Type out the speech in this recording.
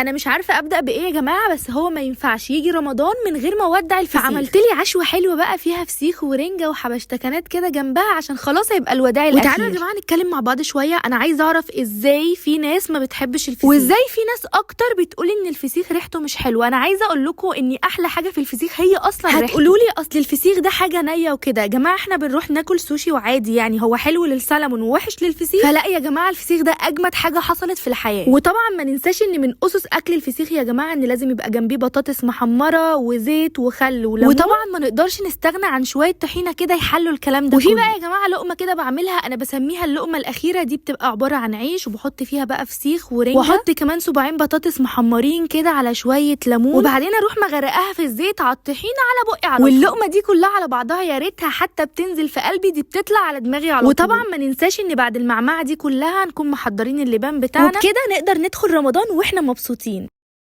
انا مش عارفه ابدا بايه يا جماعة، بس هو ما ينفعش يجي رمضان من غير ما اودع الفسيخ. فعملت لي عشوه حلوة بقى فيها فسيخ ورنجه وحبشتكنات كده جنبها عشان خلاص هيبقى الوداع الاخير. وتعالوا يا جماعة نتكلم مع بعض شوية. انا عايزه اعرف ازاي في ناس ما بتحبش الفسيخ، وازاي في ناس اكتر بتقول ان الفسيخ ريحته مش حلوة. انا عايزه اقول لكم ان احلى حاجة في الفسيخ هي اصلا ريحته. هتقولوا لي اصل الفسيخ ده حاجة نيه وكده. يا جماعة احنا بنروح ناكل سوشي وعادي، يعني هو حلو للسلمون ووحش للفسيخ؟ فلا يا جماعة، الفسيخ ده اجمد حاجة حصلت في الحياة. وطبعا ما ننساش ان من اسس اكل الفسيخ يا جماعة ان لازم يبقى جنبيه بطاطس محمرة وزيت وخل وليمون، وطبعا ما نقدرش نستغنى عن شوية طحينه كده يحلوا الكلام ده. وفي بقى يا جماعة لقمة كده بعملها انا بسميها اللقمة الاخيرة، دي بتبقى عبارة عن عيش وبحط فيها بقى فسيخ ورنجه، واحط كمان صباعين بطاطس محمرين كده على شوية ليمون، وبعدين اروح مغرقاها في الزيت على الطحينه على بقي على طول. واللقمه دي كلها على بعضها يا ريتها حتى بتنزل في قلبي، دي بتطلع على دماغي على طول. وطبعا ما ننساش ان بعد المعمعة دي كلها نكون محضرين اللبان بتاعنا، وبكده نقدر ندخل رمضان واحنا مبسوطين.